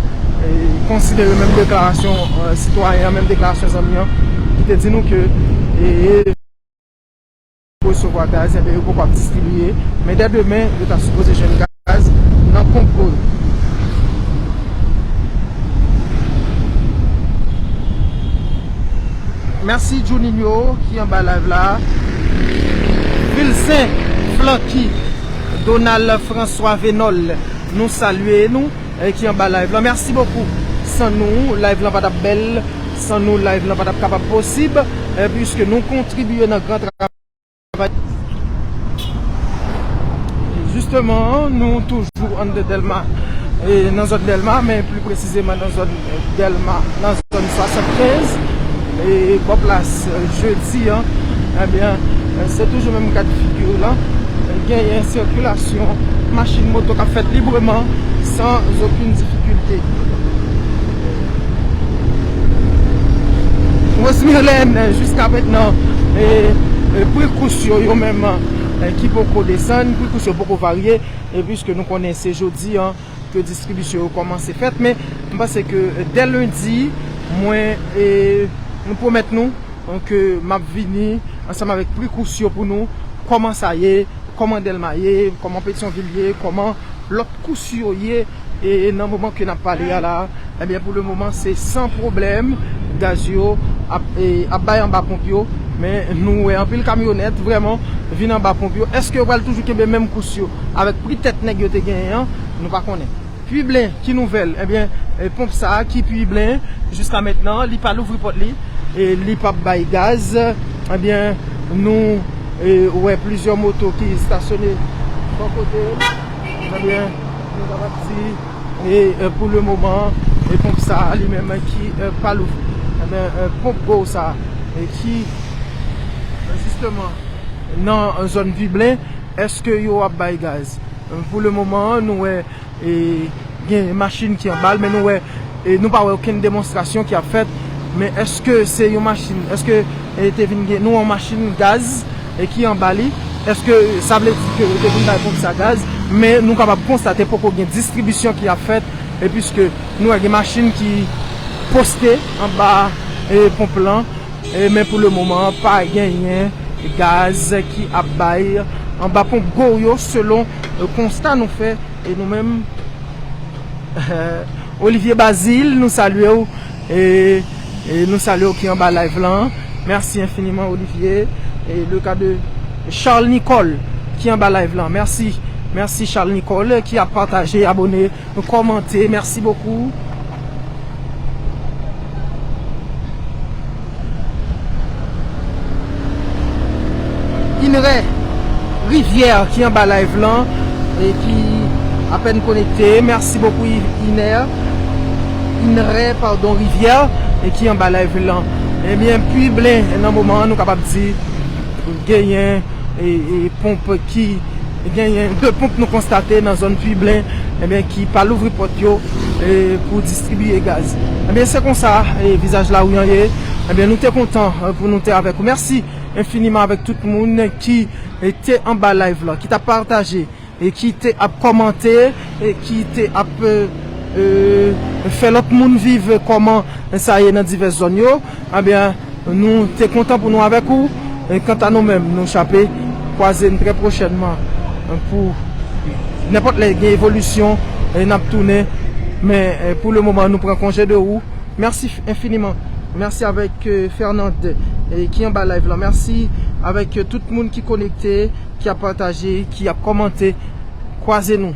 eh, konsidere menm deklarasyon, eh, sitwayen an, menm deklarasyon zanmi an, ki te di nou ke, eh, resevwa gaz, enben, yo poko ap distribiye, men dè demen, yo ta sipoze jwenn gaz nan ponp gwo yo. Mèsi Juninho ki anba live la. Vilsen Flanky, Donald François Venol, nou salye nou, eh, ki anba live la. Mèsi bokou. San nou, live lan pa t ap bèl. San nou, live lan pa t ap kapab posib, eh, piske nou kontribiye nan gran travay. Jisteman, nou toujou anndan Dèlma, e nan zòn Dèlma, men pli presizeman nan zòn Dèlma, nan zòn swasannkenz, e bò plas Jedi an, ebyen, se toujou menm gad figi la. Genyen sikilasyon machin moto k ap fèt libreman, san okenn difikilte. Rosemirlène, jiska mentnan, e, e, pri kous yo, yo menm, e, ki poko desann, pri kous yo poko varye, e piske nou konnen se jodi an ke distribisyon yo kòmanse fèt, men m panse ke, e, dè lendi, mwen, e, nou pwomèt nou, e, ke m ap vini ansanm avèk pri kous yo pou nou, kòman sa ye, kòman Dèlma ye, kòman Petyonvil ye, kòman lòt kous yo ye, e, e nan moman ke n ap pale a la, ebyen, pou le moman, se san pwoblèm, gaz yo ap, e, ap bay anba ponp yo, men nou wè anpil kamyonèt, vrèman, vin anba ponp yo. Èske yo pral toujou kenbe menm kous yo, avèk pri tèt nèg yo te genyen an? Nou pa konnen. Piblen, ki nouvèl? Ebyen, e, ponp sa a ki Piblen, jiska mentnan, li pa louvri pòt li, e li p ap bay gaz. Ebyen, nou, e, wè plizyè moto ki estasyone bò kote l. Ebyen, nou kapab di, e, e, pou le moman, e, ponp sa a, li menm ki, e, pa louvri. Ebyen, e, ponp gwo sa a, e, ki, e, jisteman, nan zòn Piblen, èske yo ap bay gaz? E, pou le moman, nou wè, e, gen machin ki anba l, men nou wè, e, nou pa wè okenn demonstrasyon ki ap fèt. Men èske se yon machin, èske, e, te vin gen, nou wè yon machin gaz, e, ki anba li? Èske sa vle di ke yo te vin bay ponp sa gaz? Men nou kapab konstate poko gen distribisyon ki ap fèt, e piske nou wè gen machin ki poste anba, e, ponp lan, e, men pou le moman, pa genyen gaz ki ap bay anba ponp gwo yo, selon, e, konsta nou fè, e nou menm, Olivier Bazile, nou salye w, e, e nou salye w ki anba live lan. Mèsi enfiniman, Olivier. E le ka de Charles Nicole ki anba live lan. Mèsi, mèsi Charles Nicole ki ap pataje, abone, kòmante. Mèsi bokou. Inrè Rivyè ki anba live lan e ki apèn konekte. Mèsi bokou, I-, Inè. Inrè, padon, Rivyè, e ki anba live lan. Ebyen, Piblen, nan moman an, nou kapab di, genyen, e, e, ponp ki, genyen de ponp nou konstate nan zòn Piblen, ebyen, ki pa louvri pòt yo, e, pou distribiye gaz. Ebyen, se konsa, e, vizaj lari an ye. Ebyen, nou te kontan, e, pou nou te avèk ou. Mèsi enfiniman avèk tout moun ki, e, te anba live la, ki t ap pataje, e ki te ap kòmante, e ki te ap, e, e, fè lòt moun viv kòman sa ye nan divès zòn yo. Ebyen, nou te kontan pou nou avèk ou. E kanta nou menm, nou chape. Kwaze n trè pwochènman pou nenpòt lè gen evolisyon, e n ap tounen. Men, e, pou le moman, nou pran konje de ou. Mèsi infiniman. Mèsi avèk euh, Fernand euh, ki anba live lan. Mèsi avèk euh, tout moun ki konekte, ki ap pataje, ki ap kòmante. Kwaze nou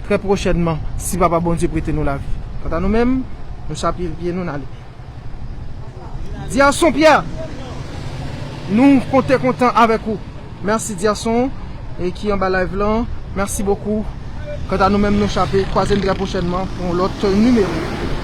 trè pwochènman si Papa Bondye prete nou lavi. Kanta nou menm, nou chape pye nou n ale. Dyason Pyè, nou konte kontan avèk ou. Mèsi Dyason e ki anba live lan. Mèsi bokou. Kanta nou menm nou chape. Kwaze n trè pwochènman pou yon lòt nimewo.